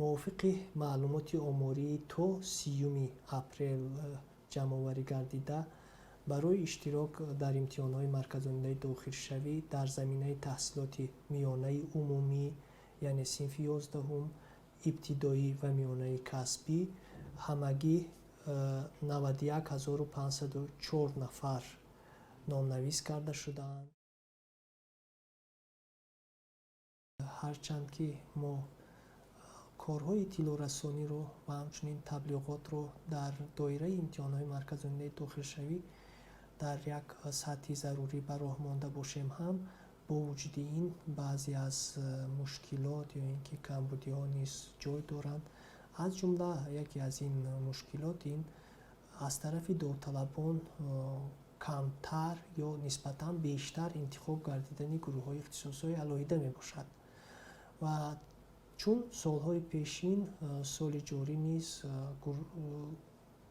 Мувофиқи маълумоти оморӣ то 30 апрел ҷамъоварӣ гардида, барои иштирок дар имтиҳонҳои марказонидаи дохилшавӣ дар заминаи таҳсилоти миёнаи умумӣ, яъне синфи 11-ум, ибтидоӣ ва миёнаи касбӣ ҳамагӣ 91 504 нафар номнавис карда шудаанд. Ҳарчанд ки мо корҳои иттилоърасониро ва ҳамчунин таблиғотро дар доираи имтиҳонҳои марказонидаи дохилшавӣ дар як сатҳи зарурӣ ба роҳ монда бошем ҳам, бо вуҷуди ин баъзе аз мушкилот ё ин ки камбудиҳо низ ҷой доранд. Аз ҷумла яке аз ин мушкилот ин аз тарафи довталабон камтар ё нисбатан бештар интихоб гардидани гурӯҳҳои ихтисосҳои алоҳида мебошад. Ва чун солҳои пешин, соли ҷорӣ низ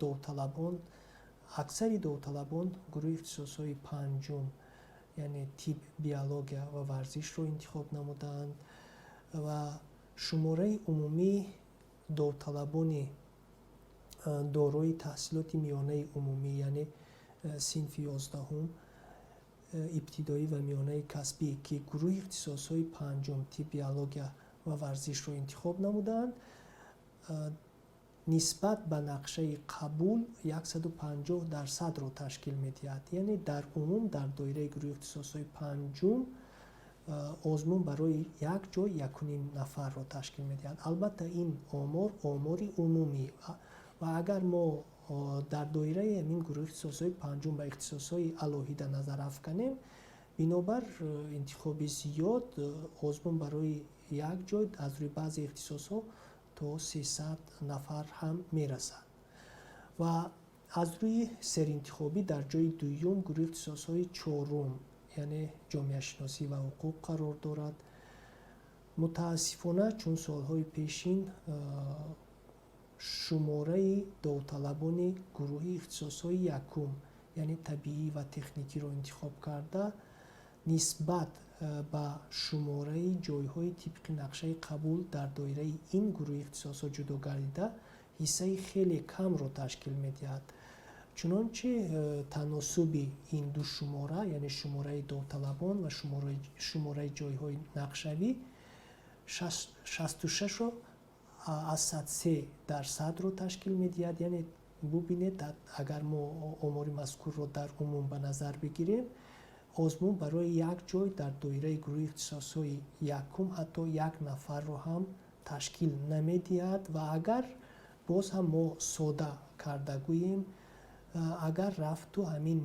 довталабон, аксари довталабон гурӯҳи ихтисосҳои панҷум, яъне тиб, биология ва варзишро интихоб намудаанд ва шумораи умумии довталабони дорои таҳсилоти миёнаи умумӣ, яъне синфи 11-ум, ибтидоӣ ва миёнаи касбӣ, ки гурӯҳи ихтисосҳои панҷум, тиб, биология ва варзишро интихоб намудаанд, нисбат ба нақшаи қабул 150%-ро ташкил медиҳад. Яъне дар умум дар доираи гурӯҳи ихтисосҳои панҷум озмун барои як ҷой 1,5 нафарро ташкил медиҳад. Албатта, ин омор омори умумӣ ва агар мо дар доираи ҳамин гурӯҳи ихтисосҳои панҷум ба ихтисосҳои алоҳида назар афканем, бинобар интихоби зиёд озмун барои як ҷой аз рӯи баъзе ихтисосҳо то 300 нафар ҳам мерасад. Ва аз рӯи серинтихобӣ дар ҷои дуюм гурӯҳи ихтисосҳои чорум, яъне ҷомеашиносӣ ва ҳуқуқ қарор дорад. Мутаассифона, чун солҳои пешин, шумораи довталабони гурӯҳи ихтисосҳои якум, яъне табиӣ ва техникиро интихоб карда, нисбат ба шумораи ҷойҳои тибқи нақшаи қабул дар доираи ин гурӯҳи ихтисосҳо ҷудо гардида, ҳиссаи хеле камро ташкил медиҳад. Чунончи таносуби ин ду шумора, яъне шумораи довталабон ва шумораи ҷойҳои нақшавӣ, 66,3%-ро ташкил медиҳад. Яъне бубинед, агар мо омори мазкурро дар умум ба назар бигирем, озмун барои як ҷой дар доираи гурӯҳи ихтисосҳои якум ҳатто як нафарро ҳам ташкил намедиҳад. Ва агар боз ҳам мо сода карда гӯем, агар рафту ҳамин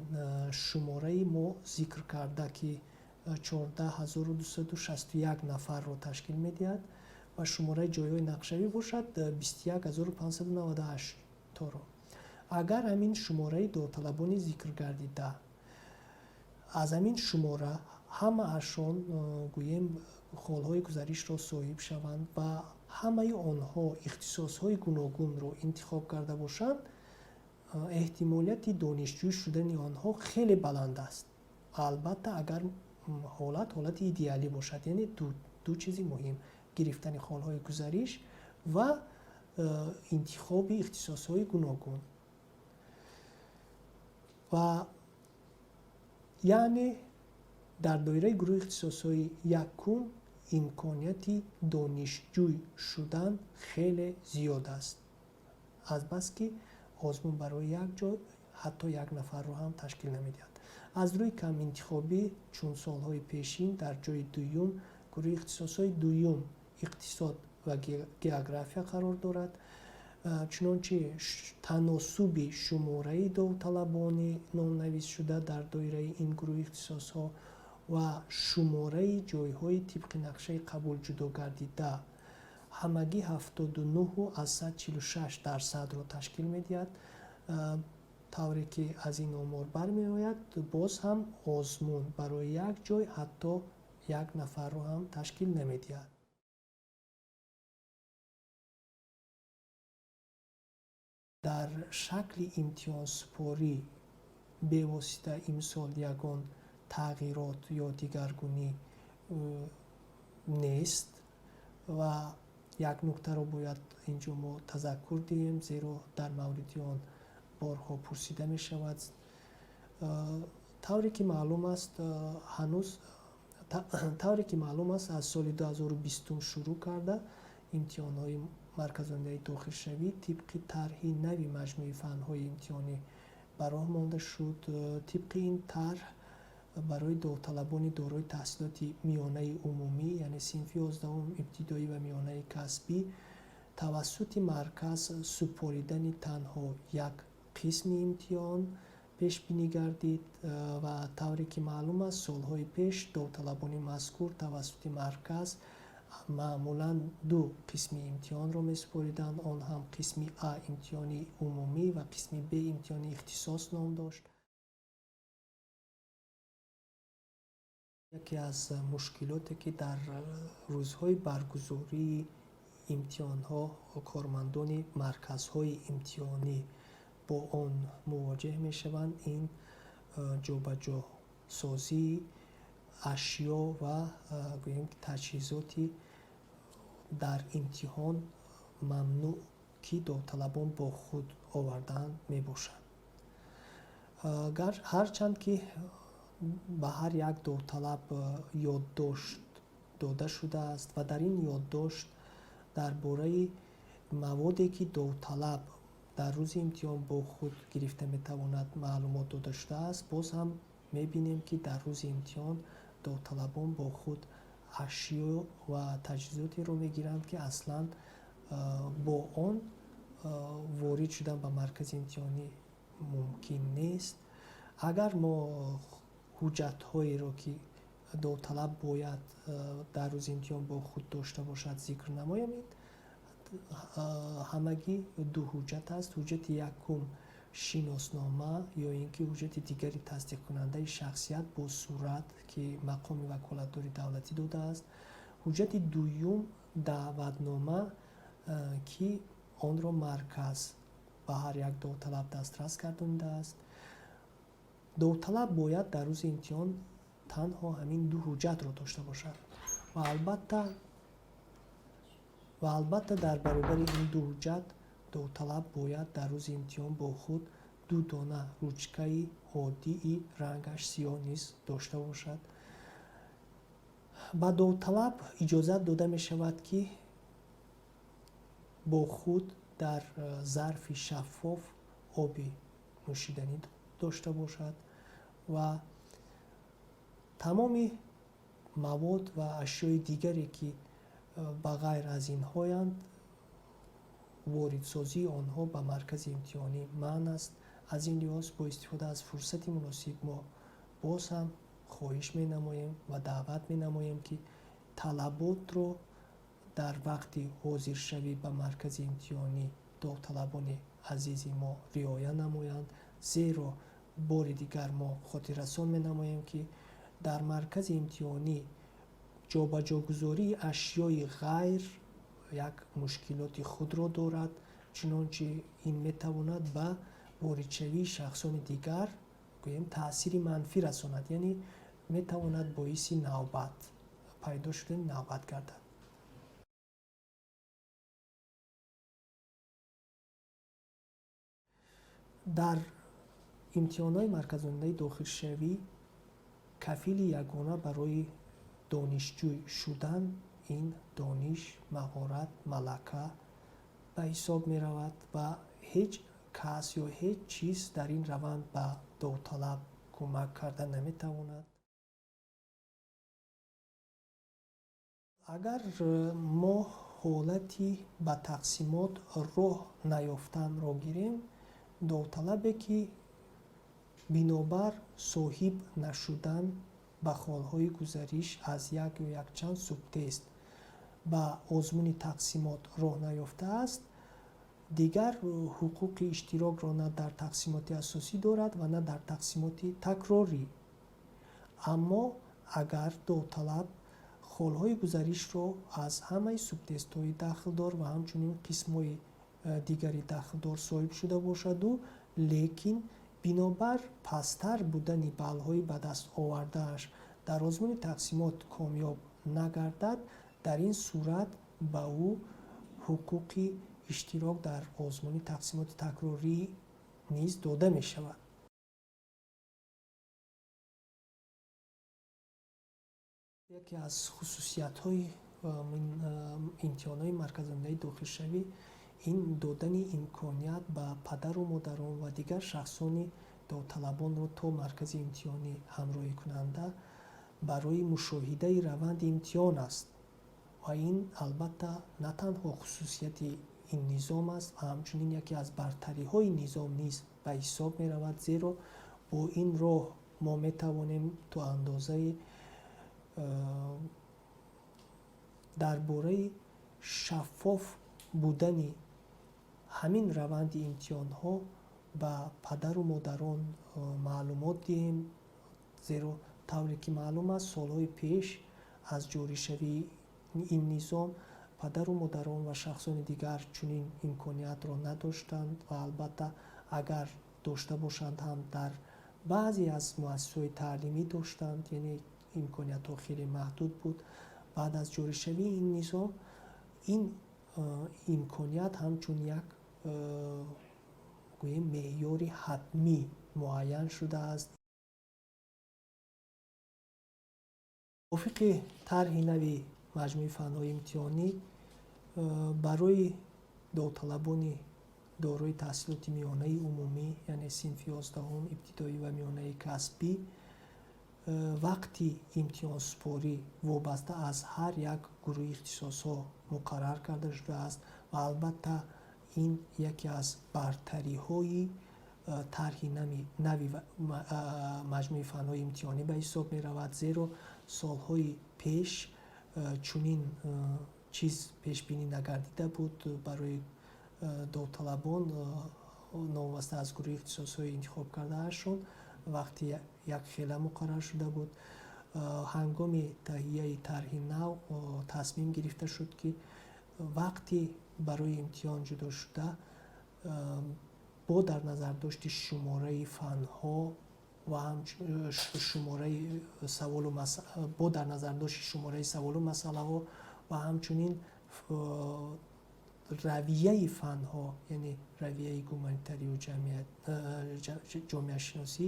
шумораи мо зикр карда, ки 14 261 нафарро ташкил медиҳад ва шумораи ҷойҳои нақшавӣ бошад 21 598 торо, агар ҳамин шумораи довталабони зикр гардида, аз ҳамин шумора ҳамаашон, гӯем, холҳои гузаришро соҳиб шаванд ва ҳамаи онҳо ихтисосҳои гуногунро интихоб карда бошанд, эҳтимолияти донишҷӯй шудани онҳо хеле баланд аст. Албатта, агар ҳолат ҳолати идеалӣ бошад, яъне ду чизи муҳим: гирифтани холҳои гузариш ва интихоби ихтисосҳои гуногун. Ва яъне дар доираи гурӯҳи ихтисосҳои якум имконияти донишҷӯй шудан хеле зиёд аст, азбаски озмун барои як ҷой ҳатто як нафарро ҳам ташкил намедиҳад. Аз рӯи каминтихобӣ, чун солҳои пешин, дар ҷои дуюм гурӯҳи ихтисосҳои дуюм, иқтисод ва география қарор дорад. Чунончи таносуби шумораи довталабони номнависшуда дар доираи ин гурӯҳи ихтисосҳо ва шумораи ҷойҳои тибқи нақшаи қабул ҷудо гардида ҳамагӣ 79,46%-ро ташкил медиҳад. Тавре ки аз ин омор бармеояд, боз ҳам озмун барои як ҷой ҳатто як нафарро ҳам ташкил намедиҳад. Дар шакли имтиҳонсупорӣ бевосита имсол ягон тағйирот ё дигаргунӣ нест ва Як нуктаро бояд ин ҷо мо тазаккур диҳем, зеро дар мавриди он борҳо пурсида мешавад. Тавре ки маълум аст, ҳанӯз тавре ки маълум аст, аз соли 2020 шурӯъ карда имтиҳонҳои марказонаи дохилшавӣ тибқи тарҳи нави маҷмӯи фанҳои имтиҳонӣ ба роҳ монда шуд. Тибқи ин тарҳ, барои довталабони дорои таҳсилоти миёнаи умумӣ, яъне синфи 11-ум, ибтидоӣ ва миёнаи касбӣ, тавассути марказ супоридани танҳо як қисми имтиҳон пешбинӣ гардид. Ва тавре ки маълум аст, солҳои пеш довталабони мазкур тавассути марказ маъмулан ду қисми имтиҳонро месупориданд. Он ҳам қисми А имтиҳони умумӣ ва қисми Б имтиҳони ихтисос ном дошт. Яке аз мушкилоте, ки дар рӯзҳои баргузории имтиҳонҳо кормандони марказҳои имтиҳонӣ бо он мувоҷеҳ мешаванд, ин ҷобаҷосозии ашё ва, гӯем, таҷҳизоти дар имтиҳон мамнӯъ, ки довталабон бо худ овардаанд, мебошад. Ҳарчанд ки ба ҳар як довталаб ёддошт дода шудааст ва дар ин ёддошт дар бораи маводе, ки довталаб дар рӯзи имтиҳон бо худ гирифта метавонад, маълумот дода шудааст, боз ҳам мебинем, ки дар рӯзи имтиҳон довталабон бо худ ашё ва таҷҳизотеро мегиранд, ки аслан бо он ворид шудан ба маркази имтиҳонӣ мумкин нест. Агар мо ҳуҷҷатҳоеро, ки довталаб бояд дар рӯзи имтиҳон бо худ дошта бошад, зикр намоем, ин ҳамагӣ ду ҳуҷҷат аст. Ҳуҷҷати якум шиноснома ё ин ки ҳуҷҷати дигари тасдиқкунандаи шахсият бо сурат, ки мақоми ваколатдори давлатӣ додааст. Ҳуҷҷати дуюм даъватнома, ки онро марказ ба ҳар як довталаб дастрас гардонидааст. Довталаб бояд дар рӯзи имтиҳон танҳо ҳамин ду ҳуҷҷатро дошта бошад ва албатта дар баробари ин ду ҳуҷҷат довталаб бояд дар рӯзи имтиҳон бо худ ду дона ручкаи оддии рангаш сиёҳ низ дошта бошад. Ба довталаб иҷозат дода мешавад, ки бо худ дар зарфи шаффоф оби нӯшиданӣ дошта бошад ва тамоми мавод ва ашёи дигаре, ки ба ғайр аз инҳоянд, воридсозии онҳо ба маркази имтиҳонӣ манъ аст. Аз ин лиҳоз, бо истифода аз фурсати муносиб мо боз ҳам хоҳиш менамоем ва даъват менамоем, ки талаботро дар вақти ҳозиршавӣ ба маркази имтиҳонӣ довталабони азизи мо риоя намоянд, зеро бори дигар мо хотиррасон менамоем, ки дар маркази имтиҳонӣ ҷобаҷогузории ашёи ғайр як мушкилоти худро дорад, чунончи ин метавонад ба воридшавии шахсони дигар, гӯем, таъсири манфӣ расонад, яъне метавонад боиси навбат пайдо шудани навбат гардад. Дар имтиҳонҳои марказонаи дохилшавӣ кафили ягона барои донишҷӯй шудан ин дониш, маҳорат, малака ба ҳисоб меравад ва ҳеҷ кас ё ҳеҷ чиз дар ин раванд ба довталаб кӯмак карда наметавонад. Агар мо ҳолати ба тақсимот роҳ наёфтанро гирем, довталабе, ки бинобар соҳиб нашудан ба холҳои гузариш аз як ё якчанд субтест ба озмуни тақсимот роҳ наёфтааст, дигар ҳуқуқи иштирокро на дар тақсимоти асосӣ дорад ва на дар тақсимоти такрорӣ. Аммо агар довталаб холҳои гузаришро аз ҳамаи субтестҳои дахлдор ва ҳамчунин қисмҳои дигари дахлдор соҳиб шуда бошаду, лекин бинобар пасттар будани баллҳои ба даст овардааш дар озмуни тақсимот комёб нагардад, дар ин сурат ба ӯ ҳуқуқи иштирок дар озмуни тақсимоти такрорӣ низ дода мешавад. Яке аз хусусиятҳои имтиҳонҳои марказонидаи дохилшавӣ ин додани имконият ба падару модарон ва дигар шахсони довталабонро то маркази имтиҳонӣ ҳамроҳикунанда барои мушоҳидаи раванди имтиҳон аст. Ва ин албатта на танҳо хусусияти ин низом аст, ва ҳамчунин яке аз бартариҳои низом низ ба ҳисоб меравад, зеро бо ин роҳ мо метавонем то андозаи дар бораи шаффоф будани ҳамин раванди имтиҳонҳо ба падару модарон маълумот диҳем, зеро тавре ки маълум аст, солҳои пеш аз ҷоришавии ин низом падару модарон ва шахсони дигар чунин имкониятро надоштанд ва албатта агар дошта бошанд ҳам дар баъзе аз муассисаҳои таълимӣ доштанд, яъне имкониятҳо хеле маҳдуд буд. Баъд аз ҷоришавии ин низом ин имконият ҳамчун як гӯем меъёри ҳатмӣ муайян шудааст. Мувофиқи тарҳи нави маҷмӯи фанҳои имтиҳонӣ барои довталабони дорои таҳсилоти миёнаи умумӣ, яъне синфи 11, ибтидоӣ ва миёнаи касбӣ, вақти имтиҳонсупорӣ вобаста аз ҳар як гурӯҳи ихтисосҳо муқаррар карда шудааст ва албатта ин яке аз бартариҳои тарҳи нави маҷмӯи фанҳои имтиҳонӣ ба ҳисоб меравад, зеро солҳои пеш чунин чиз пешбинӣ нагардида буд барои довталабон новобаста аз гурӯҳи ихтисосҳои интихоб кардаашон вақти якхела муқаррар шуда буд. Ҳангоми таҳияи тарҳи нав тасмим гирифта шуд, ки вақти барои имтиҳон ҷудошуда бо дар назардошти шумораи фанҳо ва шумораи саволу бо дар назардошти шумораи саволу масъалаҳо ва ҳамчунин равияи фанҳо, яъне равияи гуманитарию ҷомеашиносӣ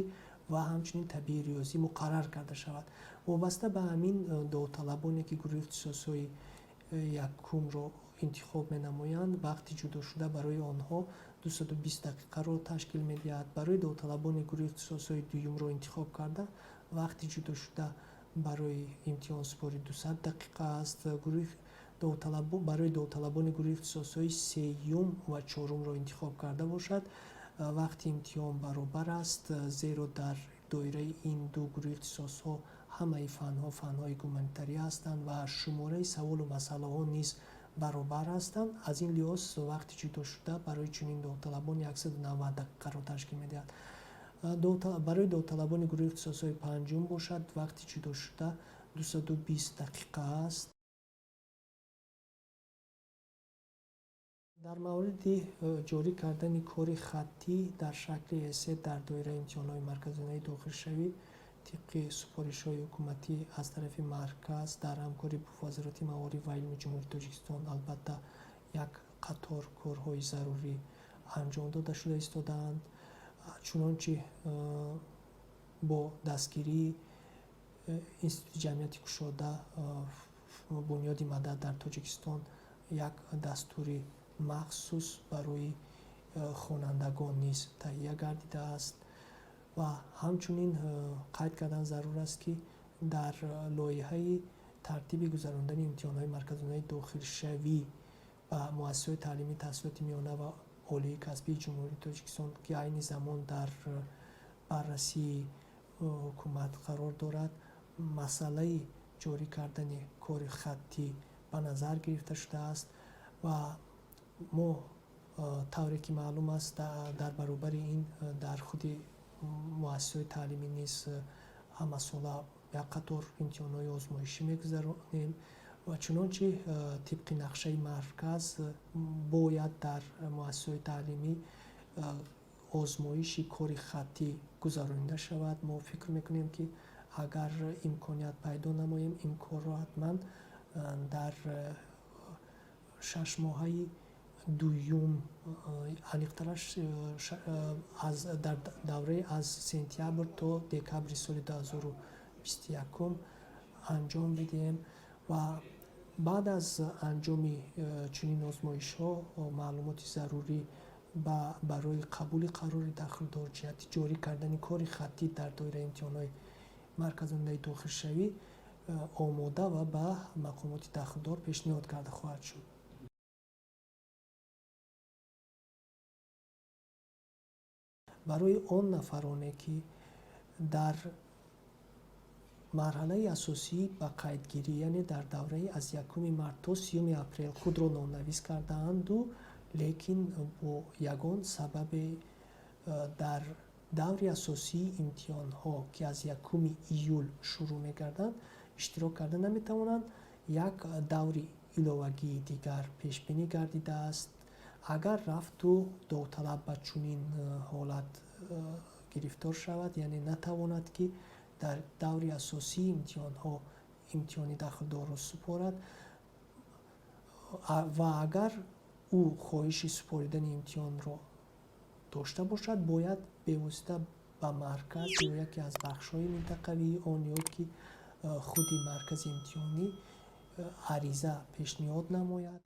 ва ҳамчунин табиии риёзӣ муқаррар карда шавад. Вобаста ба ҳамин довталабоне ки гурӯҳи ихтисосҳои якумро интихоб менамоянд, вақти ҷудошуда барои онҳо 220 дақиқаро ташкил медиҳад. Барои довталабони гурӯҳи ихтисосҳои дуюмро интихоб карда, вақти ҷудошуда барои имтиҳонсупорӣ 200 дақиқа аст. Барои довталабони гурӯҳи ихтисосҳои сеюм ва чорумро интихоб карда бошад, вақти имтиҳон баробар аст, зеро дар доираи ин ду гурӯҳи ихтисосҳо ҳамаи фанҳо фанҳои гуманитарӣ ҳастанд ва шумораи саволу масъалаҳо низ баробар ҳастанд. Аз ин лиҳоз вақти ҷудошуда барои чунин довталабон 190 дақиқаро ташкил медиҳад. Барои довталабони гурӯҳи ихтисосҳои панҷум бошад, вақти ҷудошуда 220 дақиқа аст. Дар мавриди ҷорӣ кардани кори хаттӣ дар шакли эссе дар доираи имтиҳонҳои марказонаи дохилшавӣ тибқи супоришҳои ҳукуматӣ аз тарафи марказ дар ҳамкорӣ бо Вазорати маориф ва илми Ҷумҳурии Тоҷикистон албатта як қатор корҳои зарурӣ анҷом дода шуда истодаанд. Чунончи бо дастгирии Институти ҷамъияти кушода Бунёди Мадад дар Тоҷикистон як дастури махсус барои хонандагон низ таҳия гардидааст ва ҳамчунин қайд кардан зарур аст, ки дар лоиҳаи тартиби гузарондани имтиҳонҳои марказонаи дохилшавӣ ба муассисаҳои таълимии таҳсилоти миёна ва олии касбии Ҷумҳурии Тоҷикистон, ки айни замон дар баррасии ҳукумат қарор дорад, масъалаи ҷорӣ кардани кори хаттӣ ба назар гирифта шудааст ва мо тавре ки маълум аст, дар баробари ин дар худи муассисаҳои таълимӣ низ ҳамасола як қатор имтиҳонҳои озмоишӣ мегузаронем ва чунончи тибқи нақшаи марказ бояд дар муассисаҳои таълимӣ озмоиши кори хаттӣ гузаронида шавад. Мо фикр мекунем, ки агар имконият пайдо намоем, ин корро ҳатман дар 6 моҳаи дуюм, аниқтараш дар давраи аз сентябр то декабри соли 2021 анҷом бидиҳем ва баъд аз анҷоми чунин озмоишҳо маълумоти зарурӣ барои қабули қарори дахлдор ҷиҳати ҷорӣ кардани кори хаттӣ дар доираи имтиҳонҳои марказонаи дохилшавӣ омода ва ба мақомоти дахлдор пешниҳод карда хоҳад шуд. Барои он нафароне, ки дар марҳалаи асосии ба қайдгирӣ, яъне дар давраи аз 1 март то 30 апрел худро номнавис кардаанду, лекин бо ягон сабабе дар даври асосии имтиҳонҳо, ки аз 1 июл шурӯъ мегарданд, иштирок карда наметавонанд, як даври иловагии дигар пешбинӣ гардидааст. Агар рафту довталаб ба чунин ҳолат гирифтор шавад, яъне натавонад, ки дар даври асосии имтиҳонҳо имтиҳони дахлдорро супорад, ва агар ӯ хоҳиши супоридани имтиҳонро дошта бошад, бояд бевосита ба марказ ё яке аз бахшҳои минтақавии он ё ки худи маркази имтиҳонӣ ариза пешниҳод намояд.